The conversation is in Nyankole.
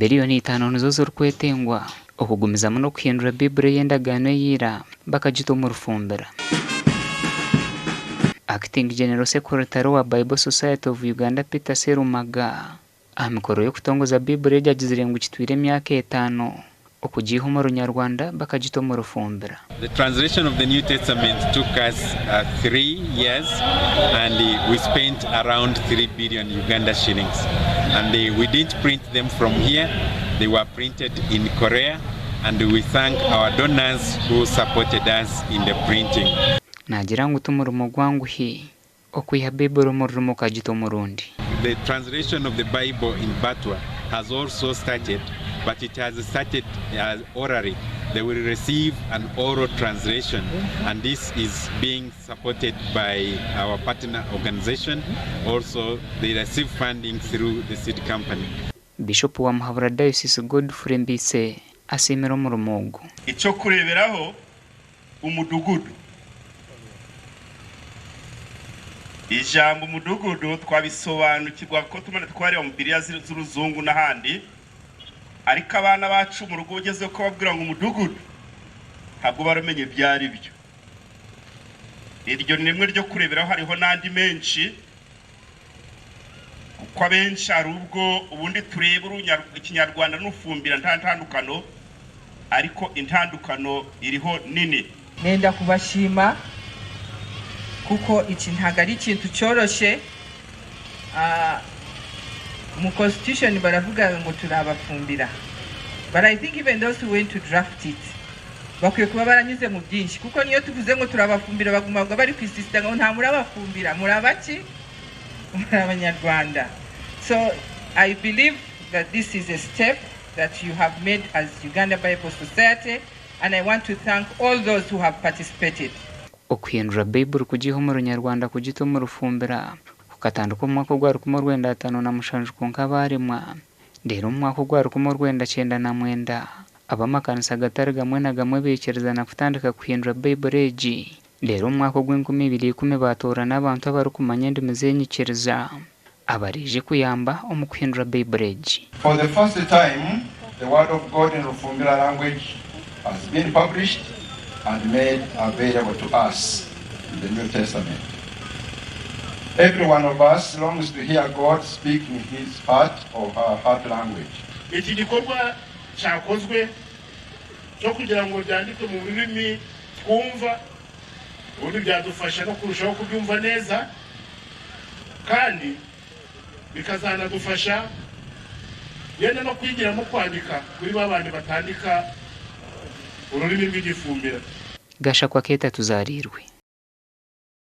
Biliyoni itaano nizo zirikwetengwa okugumizamu n'okuhindura Baiburi ey'Endagaano eya Ira bakagita omu rufumbira. Acting General Secretary owa Bible Society of Uganda Peter Sserumaga aha mikoro y'okutongoza Baiburi egi agizire ngu kitwire emyaka etaano okugiiha omu Runyarwanda bakagita omu Rufumbira. The translation of the New Testament took us 3 years and we spent around 3 billion Uganda shillings. And we didn't print them from here, they were printed in Korea and we thank our donors who supported us in the printing. Naagira ngu ti murimo gwanguhi okwiha Baiburi omu rurimi okagita omu rundi. The translation of the Bible in Batwa has also started, but it has started orally. They will receive an oral translation, and this is being supported by our partner organization. Also, they receive funding through the seed company. Bishop wa Muhabura Diocese Godfrey Mbise asiimire omurimo ogu. Icyo kureberaho umudugudu, ijambo umudugudu twabisobanukirwa ko tumana twareba mu Bibiliya z'uruzungu n'ahandi, ariko abana bacu mu rugo ugeze ko babwira ngo umudugudu, ntabwo baramenye ibyo ari byo. Iryo ni rimwe ryo kureberaho, hariho n'andi menshi, kuko abenshi hari ubwo ubundi tureba Ikinyarwanda n'ufumbira nta ntandukano, ariko intandukano iriho nini. Nenda kubashima kuko iki ntabwo ari ikintu cyoroshye. Mu constitution baravuga ngo turabafumbira, but I think even those who went to draft it bakwiye kuba baranyuze mu byinshi, kuko niyo tuvuze ngo turabafumbira baguma bari kwisisita ngo nta murabafumbira, murabaki, muri Abanyarwanda. So I believe that this is a step that you have made as Uganda Bible Society, and I want to thank all those who have participated. Okuhindura Baiburi kugiiha omu Runyarwanda kugita omu Rufumbira kukatandika omu mwaka ogwa 1957, kwonka baaremwa. Reero omu mwaka ogwa 1999 ab'amakanisa gatari gamwe na gamwe baikirizana kutandika kuhindura Baiburi egi. Reero omu mwaka ogw'2010 baatoorana abantu abarikumanya endimi z'enyikiriza abaraije kuyamba omu kuhindura Baiburi egi. For the first time, the Word of God in Rufumbira language has been published and made available to us in the New Testament. Every one of us longs to hear God speak in his heart or her heart language. Iki gikorwa cyakozwe cyo kugira ngo byandikwe mu rurimi twumva, ubundi byadufasha no kurushaho kubyumva neza, kandi bikazanadufasha yenda no kwigiramo kwandika kuri ba bandi batandika ururimi rw'igifumbira. Gashakwa Keta, Tuzarirwe.